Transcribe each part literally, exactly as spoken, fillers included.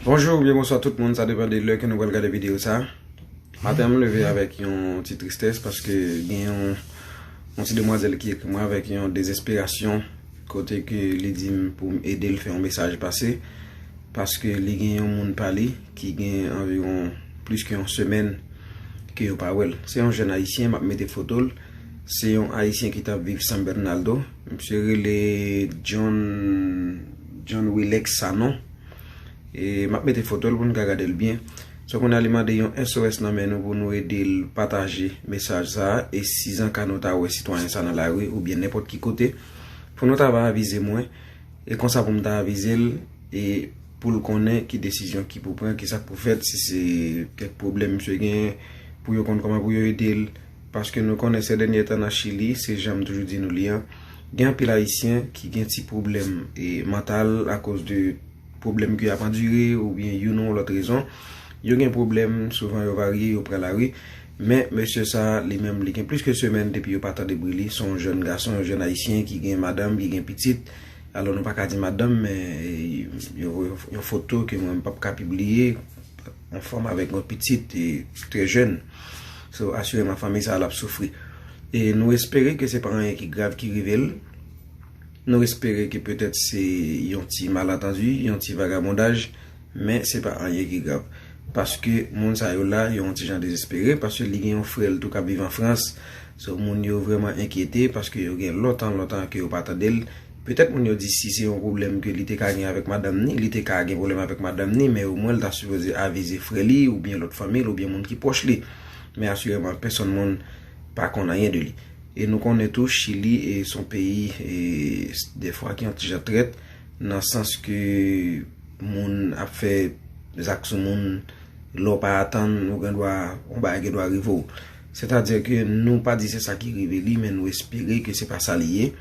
Bonjou oubyen bonswa tout moun, sa depann de lè ke nou pral gade videyo sa. Maten an, m leve avèk yon ti tristès paske gen yon, yon ti demwazèl ki ekri mwen avèk yon dezesperasyon, kote ke li di m pou m ede l fè yon mesaj pase, paske li gen yon moun pa li ki gen anviwon plis ke yon semèn ke yo pa wè l. Se yon jèn ayisyen, m ap mete foto l. Se yon ayisyen ki t ap viv San Bernardo. Misye rele John, John Wilex Sanon. E m ap mete foto l pou n ka gade l byen. So, kounye a li mande yon S O S nan men nou pou nou ede l pataje mesaj sa a. E si zanka nou ta wè sitwayen sa nan lari oubyen nenpòt ki kote, pou nou ta va avize mwen. E konsa pou m ta avize l, e pou l konnen ki desizyon ki pou pran, ki sa k pou fèt, si se kèk pwoblèm misye genyen, pou yo konn kòman pou yo ede l. Paske nou konnen sè dènye tan nan Chili, se jan m toujou di nou li an, gen anpil Ayisyen ki gen ti pwoblèm e mantal akoz de pwoblèm ke y ap andire oubyen youn ou lòt rezon. Yo gen pwoblèm, souvan yo varye, yo pran lari. Men mesye sa, li menm, li gen plis ke semèn depi yo pa tande bri li. Se yon jèn gason, yon jèn ayisyen ki gen madanm, ki gen pitit. Alò, nou pa ka di madanm, men e, yo voye yon foto ke mwen m p ap ka pibliye, yon fanm avèk yon pitit, e trè jèn. So, asireman, fanmi sa a l ap soufri. E nou espere ke se pa anyen ki grav ki rive l. Nou espere ke petèt se yon ti malantandi, yon ti vagabondaj, men se pa anyen ki grav. Paske moun sa yo la, yo yon ti jan dezespere, paske li gen yon frè l tou k ap viv an Frans. So, moun yo vrèman enkyete, paske yo gen lontan, lontan ke yo pa tande l. Petèt moun yo di si se yon pwoblèm ke li te ka gen avèk madanm ni, li te ka gen pwoblèm avèk madanm ni, men omwen l ta sipoze avize frè li, oubyen lòt fanmi l, oubyen moun ki pwòch li. Men asireman, pèsonn moun pa konn anyen de li. E nou konnen tou, Chili, e, se yon peyi, e, s-, defwa ki yon ti jan trèt, nan sans ke moun ap fè zak sou moun, lè w pa atann, ou gen dwa, yon bagay gen dwa rive w. Sètadi ke nou pa di se sa ki rive li, men nou espere ke se pa sa li ye.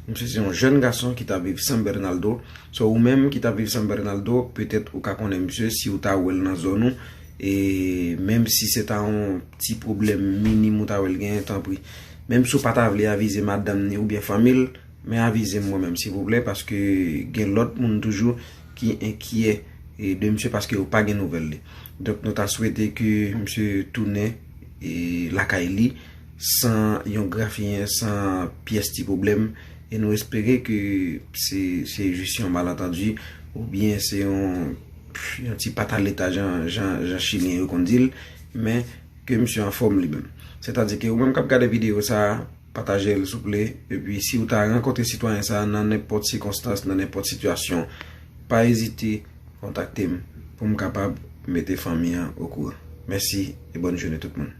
Misye se yon jèn gason ki t ap viv San Bernardo. So, ou menm ki t ap viv San Bernardo, petèt ou ka konnen misye si w ta wè l nan zòn ou. E menm si se ta yon ti pwoblèm minim ou ta wè l genyen, tanpri. Menm si w pa ta vle avize madanm ni oubyen fanmi l, men avize m mwen menm, silvouplè, paske gen lòt moun toujou ki enkyè, e, de misye paske yo pa gen nouvèl li. Donk, nou ta swete ke misye tounen, e, lakay li san yon grafiyen, san pyès ti pwoblèm. E nou espere ke se, se jis yon malantandi oubyen se yon, yon ti pataleta jan, jan, jan Chilyen yo konn di l, men ke misye anfòm li menm. Sètadi ke ou menm k ap gade videyo sa a, pataje l souple. Epi si w ta rankontre sitwayen sa a nan nenpòt sikonstans, nan nenpòt sitiyasyon, pa ezite kontakte m pou m kapab mete fanmi an okouran. Mèsi e bòn jounen tout moun.